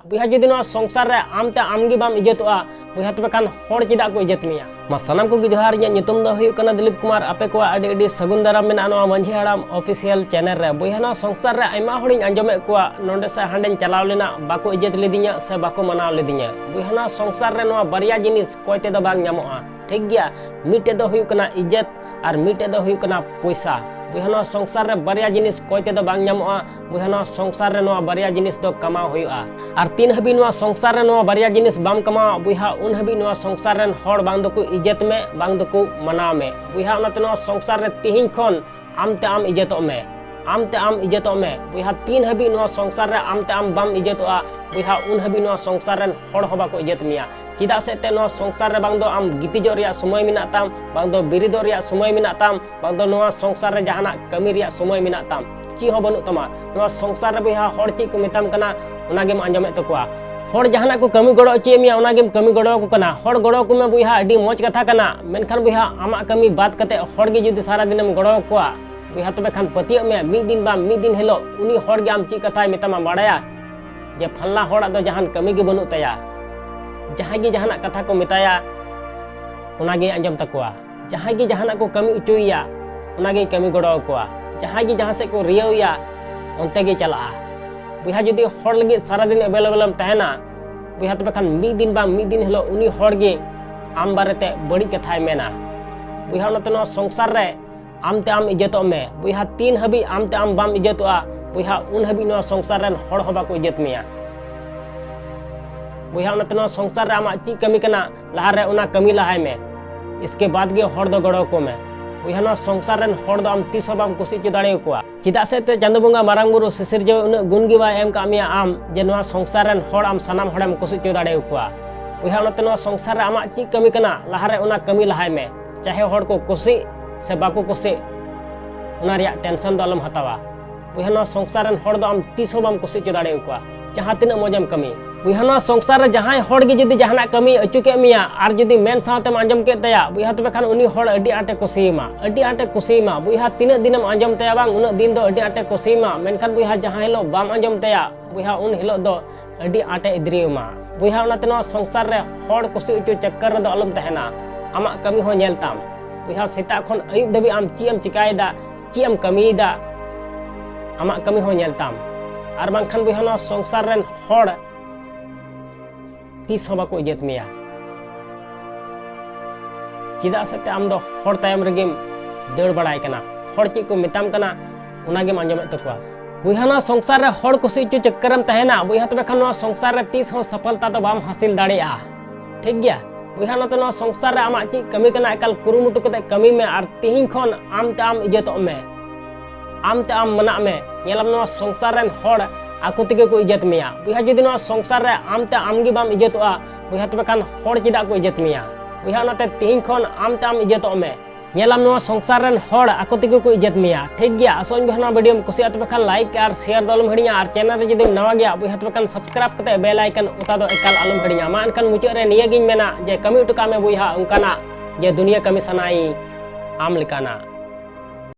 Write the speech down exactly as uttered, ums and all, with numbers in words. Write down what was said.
ᱵᱚᱭᱦᱟ, ᱡᱩᱫᱤ ᱱᱚᱣᱟ ᱥᱚᱝᱥᱟᱨ ᱨᱮ ᱟᱢ ᱛᱮ ᱟᱢ ᱜᱮ ᱵᱟᱢ ᱤᱡᱽᱡᱚᱛᱚᱜᱼᱟ, ᱵᱚᱭᱦᱟ, ᱛᱚᱵᱮ ᱠᱷᱟᱱ ᱦᱚᱲ ᱪᱮᱫᱟᱜ ᱠᱚ ᱤᱡᱽᱡᱚᱛ ᱢᱮᱭᱟ? ᱢᱟ ᱥᱟᱱᱟᱢ ᱠᱚᱜᱮ ᱡᱚᱦᱟᱨ, ᱤᱧᱟᱹᱜ ᱧᱩᱛᱩᱢ ᱫᱚ ᱦᱩᱭᱩᱜ ᱠᱟᱱᱟ ᱫᱤᱞᱤᱯ ᱠᱩᱢᱟᱨ᱾ ᱟᱯᱮ ᱠᱚᱣᱟᱜ ᱟᱹᱰᱤ ᱟᱹᱰᱤ ᱥᱟᱹᱜᱩᱱ ᱫᱟᱨᱟᱢ ᱢᱮᱱᱟᱜᱼᱟ ᱱᱚᱣᱟ ᱢᱟᱹᱡᱷᱤ ᱦᱟᱲᱟᱢ ᱚᱯᱷᱤᱥᱤᱭᱟᱞ ᱪᱮᱱᱮᱞ ᱨᱮ᱾ ᱵᱚᱭᱦᱟ, ᱱᱚᱣᱟ ᱥᱚᱝᱥᱟᱨ ᱨᱮ ᱟᱭᱢᱟ ᱦᱚᱲᱤᱧ ᱟᱸᱡᱚᱢᱮᱫ ᱠᱚᱣᱟ, ᱱᱚᱸᱰᱮ ᱥᱮ ᱦᱟᱸᱰᱮᱧ ᱪᱟᱞᱟᱣ ᱞᱮᱱᱟ, ᱵᱟᱠᱚ ᱤᱡᱽᱡᱚᱛ ᱞᱤᱫᱤᱧᱟ ᱥᱮ ᱵᱟᱠᱚ ᱢᱟᱱᱟᱣ ᱞᱤᱫᱤᱧᱟ᱾ ᱵᱚᱭᱦᱟ, ᱱᱚᱣᱟ ᱥᱚᱝᱥᱟᱨ ᱨᱮ ᱱᱚᱣᱟ ᱵᱟᱨᱭᱟ ᱡᱤᱱᱤᱥ ᱠᱚᱭ ᱛᱮᱫᱚ ᱵᱟᱝ ᱧᱟᱢᱚᱜᱼᱟ, ᱴᱷᱤᱠ ᱜᱮᱭᱟ? ᱢᱤᱫᱴᱮᱡ ᱫᱚ ᱦᱩᱭᱩᱜ ᱠᱟᱱᱟ ᱤᱡᱽᱡᱚᱛ ᱟᱨ ᱢᱤᱫᱴᱮᱡ ᱫᱚ ᱦᱩᱭᱩᱜ ᱠᱟᱱᱟ ᱯᱚᱭᱥᱟ᱾ ᱵᱚᱭᱦᱟ, ᱱᱚᱣᱟ ᱥᱚᱝᱥᱟᱨ ᱨᱮ ᱵᱟᱨᱭᱟ ᱡᱤᱱᱤᱥ ᱠᱚᱭ ᱛᱮᱫᱚ ᱵᱟᱝ ᱧᱟᱢᱚᱜᱼᱟ᱾ ᱵᱚᱭᱦᱟ, ᱱᱚᱣᱟ ᱥᱚᱝᱥᱟᱨ ᱨᱮ ᱱᱚᱣᱟ ᱵᱟᱨᱭᱟ ᱡᱤᱱᱤᱥ ᱫᱚ ᱠᱟᱢᱟᱣ ᱦᱩᱭᱩᱜᱼᱟ᱾ ᱟᱨ ᱛᱤᱱ ᱦᱟᱹᱵᱤᱡ ᱱᱚᱣᱟ ᱥᱚᱝᱥᱟᱨ ᱨᱮ ᱱᱚᱣᱟ ᱵᱟᱨᱭᱟ ᱡᱤᱱᱤᱥ ᱵᱟᱢ ᱠᱟᱢᱟᱣᱟ, ᱵᱚᱭᱦᱟ, ᱩᱱ ᱦᱟᱹᱵᱤᱡ ᱱᱚᱣᱟ ᱥᱚᱝᱥᱟᱨ ᱨᱮᱱ ᱦᱚᱲ ᱵᱟᱝ ᱫᱚᱠᱚ ᱤᱡᱽᱡᱚᱛ ᱢᱮ, ᱵᱟᱝ ᱫᱚᱠᱚ ᱢᱟᱱᱟᱣ ᱢᱮ᱾ ᱵᱚᱭᱦᱟ, ᱚᱱᱟᱛᱮ ᱱᱚᱣᱟ ᱥᱚᱝᱥᱟᱨ ᱨᱮ ᱛᱤᱦᱤᱧ ᱠᱷᱚᱱ ᱟᱢ ᱛᱮ ᱟᱢ ᱤᱡᱽᱡᱚᱛᱚᱜ ᱢᱮ, ᱟᱢ ᱛᱮ ᱟᱢ ᱤᱡᱽᱡᱚᱛᱚᱜ ᱢᱮ᱾ ᱵᱚᱭᱦᱟ, ᱛᱤᱱ ᱦᱟᱹᱵᱤᱡ ᱱᱚᱣᱟ ᱥᱚᱝᱥᱟᱨ ᱨᱮ ᱟᱢ ᱛᱮ ᱟᱢ ᱵᱟᱢ ᱤᱡᱽᱡᱚᱛᱚᱜᱼᱟ, ᱵᱚᱭᱦᱟ, ᱩᱱ ᱦᱟᱹᱵᱤᱡ ᱱᱚᱣᱟ ᱥᱚᱝᱥᱟᱨ ᱨᱮᱱ ᱦᱚᱲ ᱦᱚᱸ ᱵᱟᱠᱚ ᱤᱡᱽᱡᱚᱛ ᱢᱮᱭᱟ᱾ ᱪᱮᱫᱟᱜ ᱥᱮ ᱮᱱᱛᱮᱫ ᱱᱚᱣᱟ ᱥᱚᱝᱥᱟᱨ ᱨᱮ ᱵᱟᱝ ᱫᱚ ᱟᱢ ᱜᱤᱛᱤᱡᱚᱜ ᱨᱮᱭᱟᱜ ᱥᱚᱢᱚᱭ ᱢᱮᱱᱟᱜ ᱛᱟᱢ, ᱵᱟᱝ ᱫᱚ ᱵᱮᱨᱮᱫᱚᱜ ᱨᱮᱭᱟᱜ ᱥᱚᱢᱚᱭ ᱢᱮᱱᱟᱜ ᱛᱟᱢ, ᱵᱟᱝ ᱫᱚ ᱱᱚᱣᱟ ᱥᱚᱝᱥᱟᱨ ᱨᱮ ᱡᱟᱦᱟᱱᱟᱜ ᱠᱟᱹᱢᱤ ᱨᱮᱭᱟᱜ ᱥᱚᱢᱚᱭ ᱢᱮᱱᱟᱜ ᱛᱟᱢ, ᱪᱮᱫ ᱦᱚᱸ ᱵᱟᱹᱱᱩᱜ ᱛᱟᱢᱟ᱾ ᱱᱚᱣᱟ ᱥᱚᱝᱥᱟᱨ ᱨᱮ, ᱵᱚᱭᱦᱟ, ᱦᱚᱲ ᱪᱮᱫ ᱠᱚ ᱢᱮᱛᱟᱢ ᱠᱟᱱᱟ, ᱚᱱᱟ ᱜᱮᱢ ᱟᱸᱡᱚᱢᱮᱫ ᱛᱟᱠᱚᱣᱟ᱾ ᱦᱚᱲ ᱡᱟᱦᱟᱱᱟᱜ ᱠᱚ ᱠᱟᱹᱢᱤ ᱜᱚᱲᱚ ᱦᱚᱪᱚᱭᱮᱫ ᱢᱮᱭᱟ, ᱚᱱᱟ ᱜᱮᱢ ᱠᱟᱹᱢᱤ ᱜᱚᱲᱚ ᱟᱠᱚ ᱠᱟᱱᱟ᱾ ᱦᱚᱲ ᱜᱚᱲᱚ ᱟᱠᱚ ᱢᱮ, ᱵᱚᱭᱦᱟ, ᱟᱹᱰᱤ ᱢᱚᱡᱽ ᱠᱟᱛᱷᱟ ᱠᱟᱱᱟ, ᱢᱮᱱᱠᱷᱟᱱ, ᱵᱚᱭᱦᱟ, ᱟᱢᱟᱜ ᱠᱟᱹᱢᱤ ᱵᱟᱫ ᱠᱟᱛᱮ ᱦᱚᱲ ᱜᱮ ᱡᱩᱫᱤ ᱥᱟᱨᱟ ᱫᱤᱱᱮᱢ ᱜᱚᱲᱚ ᱟᱠᱚᱣᱟ, ᱵᱚᱭᱦᱟ, ᱛᱚᱵᱮ ᱠᱷᱟᱱ ᱯᱟᱹᱛᱭᱟᱹᱜ ᱢᱮ, ᱢᱤᱫ ᱫᱤᱱ ᱵᱟᱝ ᱢᱤᱫ ᱫᱤᱱ ᱦᱤᱞᱳᱜ ᱩᱱᱤ ᱦᱚᱲ ᱜᱮ ᱟᱢ ᱪᱮᱫ ᱠᱟᱛᱷᱟᱭ ᱢᱮᱛᱟᱢᱟ ᱵᱟᱲᱟᱭᱟ? ᱡᱮ ᱯᱷᱟᱞᱱᱟ ᱦᱚᱲᱟᱜ ᱫᱚ ᱡᱟᱦᱟᱱ ᱠᱟᱹᱢᱤ ᱜᱮ ᱵᱟᱹᱱᱩᱜ ᱛᱟᱭᱟ, ᱡᱟᱦᱟᱸᱭ ᱜᱮ ᱡᱟᱦᱟᱱᱟᱜ ᱠᱟᱛᱷᱟ ᱠᱚ ᱢᱮᱛᱟᱭᱟ, ᱚᱱᱟ ᱜᱮᱭ ᱟᱸᱡᱚᱢ ᱛᱟᱠᱚᱣᱟ᱾ ᱡᱟᱦᱟᱸᱭ ᱜᱮ ᱡᱟᱦᱟᱱᱟᱜ ᱠᱚ ᱠᱟᱹᱢᱤ ᱦᱚᱪᱚᱭᱮᱭᱟ, ᱚᱱᱟ ᱜᱮᱭ ᱠᱟᱹᱢᱤ ᱜᱚᱲᱚ ᱟᱠᱚᱣᱟ᱾ ᱡᱟᱦᱟᱸᱭ ᱜᱮ ᱡᱟᱦᱟᱸ ᱥᱮᱫ ᱠᱚ ᱨᱤᱭᱟᱹᱣ ᱮᱭᱟ, ᱚᱱᱛᱮ ᱜᱮᱭ ᱪᱟᱞᱟᱜᱼᱟ᱾ ᱵᱚᱭᱦᱟ, ᱡᱩᱫᱤ ᱦᱚᱲ ᱞᱟᱹᱜᱤᱫ ᱥᱟᱨᱟᱫᱤᱱ ᱮᱵᱮᱞᱮᱵᱮᱞ ᱮᱢ ᱛᱟᱦᱮᱱᱟ, ᱵᱚᱭᱦᱟ, ᱛᱚᱵᱮ ᱠᱷᱟᱱ ᱢᱤᱫ ᱫᱤᱱ ᱵᱟᱝ ᱢᱤᱫ ᱫᱤᱱ ᱦᱤᱞᱳᱜ ᱩᱱᱤ ᱦᱚᱲ ᱜᱮ ᱟᱢ ᱵᱟᱨᱮᱛᱮ ᱵᱟᱹᱲᱤᱡ ᱠᱟᱛᱷᱟᱭ ᱢᱮᱱᱟ᱾ ᱵᱚᱭᱦᱟ, ᱚᱱᱟᱛᱮ ᱱᱚᱣᱟ ᱥᱚᱝᱥᱟᱨ ᱨᱮ ᱟᱢ ᱛᱮ ᱟᱢ ᱤᱡᱽᱡᱚᱛᱚᱜ ᱢᱮ᱾ ᱵᱚᱭᱦᱟ, ᱛᱤᱱ ᱦᱟᱹᱵᱤᱡ ᱟᱢ ᱛᱮ ᱟᱢ ᱵᱟᱢ ᱤᱡᱽᱡᱚᱛᱚᱜᱼᱟ, ᱵᱚᱭᱦᱟ, ᱩᱱ ᱦᱟᱹᱵᱤᱡ ᱱᱚᱣᱟ ᱥᱚᱝᱥᱟᱨ ᱨᱮᱱ ᱦᱚᱲ ᱦᱚᱸ ᱵᱟᱠᱚ ᱤᱡᱽᱡᱚᱛ ᱢᱮᱭᱟ᱾ ᱵᱚᱭᱦᱟ, ᱚᱱᱟᱛᱮ ᱱᱚᱣᱟ ᱥᱚᱝᱥᱟᱨ ᱨᱮ ᱟᱢᱟᱜ ᱪᱮᱫ ᱠᱟᱹᱢᱤ ᱠᱟᱱᱟ, ᱞᱟᱦᱟᱨᱮ ᱚᱱᱟ ᱠᱟᱹᱢᱤ ᱞᱟᱦᱟᱭ ᱢᱮ, ᱤᱥᱠᱮ ᱵᱟᱫ ᱜᱮ ᱦᱚᱲ ᱫᱚ ᱜᱚᱲᱚ ᱟᱠᱚ ᱢᱮ᱾ ᱵᱚᱭᱦᱟ, ᱱᱚᱣᱟ ᱥᱚᱝᱥᱟᱨ ᱨᱮᱱ ᱦᱚᱲ ᱫᱚ ᱟᱢ ᱛᱤᱥ ᱦᱚᱸ ᱵᱟᱢ ᱠᱩᱥᱤ ᱦᱚᱪᱚ ᱫᱟᱲᱮᱭᱟᱠᱚᱣᱟ᱾ ᱪᱮᱫᱟᱜ ᱥᱮ ᱮᱱᱛᱮᱫ ᱪᱟᱸᱫᱳ ᱵᱚᱸᱜᱟ ᱢᱟᱨᱟᱝ ᱵᱩᱨᱩ ᱥᱤᱥᱤᱨᱡᱟᱹᱣ ᱩᱱᱟᱹᱜ ᱜᱩᱱ ᱜᱮ ᱵᱟᱭ ᱮᱢ ᱠᱟᱜ ᱢᱮᱭᱟ ᱟᱢ, ᱡᱮ ᱱᱚᱣᱟ ᱥᱚᱝᱥᱟᱨ ᱨᱮᱱ ᱦᱚᱲ ᱟᱢ ᱥᱟᱱᱟᱢ ᱦᱚᱲᱮᱢ ᱠᱩᱥᱤ ᱦᱚᱪᱚ ᱫᱟᱲᱮᱭᱟᱠᱚᱣᱟ᱾ ᱵᱚᱭᱦᱟ, ᱚᱱᱟᱛᱮ ᱱᱚᱣᱟ ᱥᱚᱝᱥᱟᱨ ᱨᱮ ᱟᱢᱟᱜ ᱪᱮᱫ ᱠᱟᱹᱢᱤ ᱠᱟᱱᱟ, ᱞᱟᱦᱟᱨᱮ ᱚᱱᱟ ᱠᱟᱹᱢᱤ ᱞᱟᱦᱟᱭ ᱢᱮ᱾ ᱪᱟᱦᱮ ᱦᱚᱲ ᱠᱚ ᱠᱩᱥᱤᱜ ᱥᱮ ᱵᱟᱠᱚ ᱠᱩᱥᱤᱜ, ᱚᱱᱟ ᱨᱮᱭᱟᱜ ᱴᱮᱱᱥᱚᱱ ᱫᱚ ᱟᱞᱚᱢ ᱦᱟᱛᱟᱣᱟ᱾ ᱵᱚᱭᱦᱟ, ᱱᱚᱣᱟ ᱥᱚᱝᱥᱟᱨ ᱨᱮᱱ ᱦᱚᱲ ᱫᱚ ᱟᱢ ᱛᱤᱥ ᱦᱚᱸ ᱵᱟᱢ ᱠᱩᱥᱤ ᱦᱚᱪᱚ ᱫᱟᱲᱮᱭᱟᱠᱚᱣᱟ, ᱡᱟᱦᱟᱸ ᱛᱤᱱᱟᱹᱜ ᱢᱚᱡᱮᱢ ᱠᱟᱹᱢᱤ᱾ ᱵᱚᱭᱦᱟ, ᱱᱚᱣᱟ ᱥᱚᱝᱥᱟᱨ ᱨᱮ ᱡᱟᱦᱟᱸᱭ ᱦᱚᱲ ᱜᱮ ᱡᱩᱫᱤ ᱡᱟᱦᱟᱱᱟᱜ ᱠᱟᱹᱢᱤ ᱟᱹᱪᱩ ᱠᱮᱫ ᱢᱮᱭᱟ ᱟᱨ ᱡᱩᱫᱤ ᱢᱮᱱ ᱥᱟᱶᱛᱮᱢ ᱟᱸᱡᱚᱢ ᱠᱮᱫ ᱛᱟᱭᱟ, ᱵᱚᱭᱦᱟ, ᱛᱚᱵᱮ ᱠᱷᱟᱱ ᱩᱱᱤ ᱦᱚᱲ ᱟᱹᱰᱤ ᱟᱸᱴᱮ ᱠᱩᱥᱤᱭᱟᱢᱟ, ᱟᱹᱰᱤ ᱟᱸᱴᱮ ᱠᱩᱥᱤᱭᱟᱢᱟ᱾ ᱵᱚᱭᱦᱟ, ᱛᱤᱱᱟᱹᱜ ᱫᱤᱱᱮᱢ ᱟᱸᱡᱚᱢ ᱛᱟᱭᱟ ᱵᱟᱝ, ᱩᱱᱟᱹᱜ ᱫᱤᱱ ᱫᱚ ᱟᱹᱰᱤ ᱟᱸᱴᱮ ᱠᱩᱥᱤᱭᱟᱢᱟ᱾ ᱢᱮᱱᱠᱷᱟᱱ, ᱵᱚᱭᱦᱟ, ᱡᱟᱦᱟᱸ ᱦᱤᱞᱳᱜ ᱵᱟᱢ ᱟᱸᱡᱚᱢ ᱛᱟᱭᱟ, ᱵᱚᱭᱦᱟ, ᱩᱱ ᱦᱤᱞᱳᱜ ᱫᱚ ᱟᱹᱰᱤ ᱟᱸᱴᱮ ᱤᱫᱽᱨᱤ ᱟᱢᱟ᱾ ᱵᱚᱭᱦᱟ, ᱚᱱᱟᱛᱮ ᱱᱚᱣᱟ ᱥᱚᱝᱥᱟᱨ ᱨᱮ ᱦᱚᱲ ᱠᱩᱥᱤ ᱦᱚᱪᱚ ᱪᱟᱠᱠᱟᱨ ᱨᱮᱫᱚ ᱟᱞᱚᱢ ᱛᱟᱦᱮᱱᱟ᱾ ᱟᱢᱟᱜ ᱠᱟᱹᱢᱤ ᱦᱚᱸ ᱧᱮᱞ ᱛᱟᱢ᱾ ᱵᱚᱭᱦᱟ, ᱥᱮᱛᱟᱜ ᱠᱷᱚᱱ ᱟᱹᱭᱩᱵ ᱫᱷᱟᱹᱵᱤᱡ ᱟᱢ ᱪᱮᱫ ᱮᱢ ᱪᱤᱠᱟᱭᱮᱫᱟ, ᱪᱮᱫ ᱮᱢ ᱠᱟᱹᱢᱤᱭᱮᱫᱟ, ᱟᱢᱟᱜ ᱠᱟᱹᱢᱤ ᱦᱚᱸ ᱧᱮᱞ ᱛᱟᱢ᱾ ᱟᱨ ᱵᱟᱝᱠᱷᱟᱱ ᱵᱚᱭᱦᱟ, ᱱᱚᱣᱟ ᱥᱚᱝᱥᱟᱨ ᱨᱮᱱ ᱦᱚᱲ ᱛᱤᱥ ᱦᱚᱸ ᱵᱟᱠᱚ ᱤᱡᱽᱡᱚᱛ ᱢᱮᱭᱟ᱾ ᱪᱮᱫᱟᱜ ᱥᱮ ᱟᱢ ᱫᱚ ᱦᱚᱲ ᱛᱟᱭᱚᱢ ᱨᱮᱜᱮᱢ ᱫᱟᱹᱲ ᱵᱟᱲᱟᱭ ᱠᱟᱱᱟ, ᱦᱚᱲ ᱪᱮᱫ ᱠᱚ ᱢᱮᱛᱟᱢ ᱠᱟᱱᱟ ᱚᱱᱟᱜᱮᱢ ᱟᱸᱡᱚᱢᱮᱫ ᱛᱟᱠᱚᱣᱟ᱾ ᱵᱚᱭᱦᱟ, ᱱᱚᱣᱟ ᱥᱚᱝᱥᱟᱨ ᱨᱮ ᱦᱚᱲ ᱠᱩᱥᱤ ᱦᱚᱪᱚ ᱪᱟᱠᱠᱟᱨᱮᱢ ᱛᱟᱦᱮᱱᱟ, ᱵᱚᱭᱦᱟ, ᱛᱚᱵᱮ ᱠᱷᱟᱱ ᱱᱚᱣᱟ ᱥᱚᱝᱥᱟᱨ ᱨᱮ ᱛᱤᱥ ᱦᱚᱸ ᱥᱚᱯᱷᱚᱞᱛᱟ ᱫᱚ ᱵᱟᱢ ᱦᱟᱥᱤᱞ ᱫᱟᱲᱮᱭᱟᱜᱼᱟ᱾ ᱴᱷᱤᱠ ᱜᱮᱭᱟ? ᱵᱚᱭᱦᱟ, ᱱᱚᱛᱮ ᱱᱚᱣᱟ ᱥᱚᱝᱥᱟᱨ ᱨᱮ ᱟᱢᱟᱜ ᱪᱮᱫ ᱠᱟᱹᱢᱤ ᱠᱟᱱᱟ, ᱮᱠᱟᱞ ᱠᱩᱨᱩᱢᱩᱴᱩ ᱠᱟᱛᱮ ᱠᱟᱹᱢᱤ ᱢᱮ ᱟᱨ ᱛᱮᱦᱮᱧ ᱠᱷᱚᱱ ᱟᱢ ᱛᱮ ᱟᱢ ᱤᱡᱽᱡᱚᱛᱚᱜ ᱢᱮ᱾ ᱟᱢ ᱛᱮ ᱟᱢ ᱢᱟᱱᱟᱜ ᱢᱮ᱾ ᱧᱮᱞᱟᱢ, ᱱᱚᱣᱟ ᱥᱚᱝᱥᱟᱨ ᱨᱮᱱ ᱦᱚᱲ ᱟᱠᱚ ᱛᱮᱜᱮ ᱠᱚ ᱤᱡᱽᱡᱚᱛ ᱢᱮᱭᱟ᱾ ᱵᱚᱭᱦᱟ, ᱡᱩᱫᱤ ᱱᱚᱣᱟ ᱥᱚᱝᱥᱟᱨ ᱨᱮ ᱟᱢ ᱛᱮ ᱟᱢ ᱜᱮ ᱵᱟᱢ ᱤᱡᱽᱡᱚᱛᱚᱜᱼᱟ, ᱵᱚᱭᱦᱟ, ᱛᱚᱵᱮ ᱠᱷᱟᱱ ᱦᱚᱲ ᱪᱮᱫᱟᱜ ᱠᱚ ᱤᱡᱽᱡᱚᱛ ᱢᱮᱭᱟ? ᱵᱚᱭᱦᱟ, ᱚᱱᱟᱛᱮ ᱛᱮᱦᱮᱧ ᱠᱷᱚᱱ ᱟᱢ ᱛᱮ ᱟᱢ ᱤᱡᱽᱡᱚᱛᱚᱜ ᱢᱮ᱾ ᱧᱮᱞᱟᱢ, ᱱᱚᱣᱟ ᱥᱚᱝᱥᱟᱨ ᱨᱮᱱ ᱦᱚᱲ ᱟᱠᱚ ᱛᱮᱜᱮ ᱠᱚ ᱤᱡᱽᱡᱚᱛ ᱢᱮᱭᱟ᱾ ᱴᱷᱤᱠ ᱜᱮᱭᱟ, ᱟᱥᱚᱜ ᱟᱹᱧ ᱵᱚᱭᱦᱟ, ᱱᱚᱣᱟ video ᱠᱩᱥᱤᱭᱟᱜᱼᱟ, ᱛᱚᱵᱮ ᱠᱷᱟᱱ like ᱟᱨ share ᱫᱚ ᱟᱞᱚᱢ ᱦᱤᱲᱤᱧᱟ᱾ ᱟᱨ channel ᱨᱮ ᱡᱩᱫᱤᱢ ᱱᱟᱣᱟ ᱜᱮᱭᱟ, ᱵᱚᱭᱦᱟ, ᱛᱚᱵᱮ ᱠᱷᱟᱱ subscribe ᱠᱟᱛᱮ bell icon ᱚᱛᱟ ᱫᱚ ᱮᱠᱟᱞ ᱟᱞᱚᱢ ᱦᱤᱲᱤᱧᱟ᱾ ᱢᱟ ᱮᱱᱠᱷᱟᱱ ᱢᱩᱪᱟᱹᱫ ᱨᱮ ᱱᱤᱭᱟᱹ ᱜᱤᱧ ᱢᱮᱱᱟ ᱡᱮ ᱠᱟᱹᱢᱤ ᱦᱚᱴᱚ ᱠᱟᱜ ᱢᱮ ᱵᱚᱭᱦᱟ ᱚᱱᱠᱟᱱᱟᱜ ᱡᱮ ᱫᱩᱱᱤᱭᱟᱹ ᱠᱟᱹᱢᱤ ᱥᱟᱱᱟᱭ ᱟᱢ ᱞᱮᱠᱟᱱᱟᱜ᱾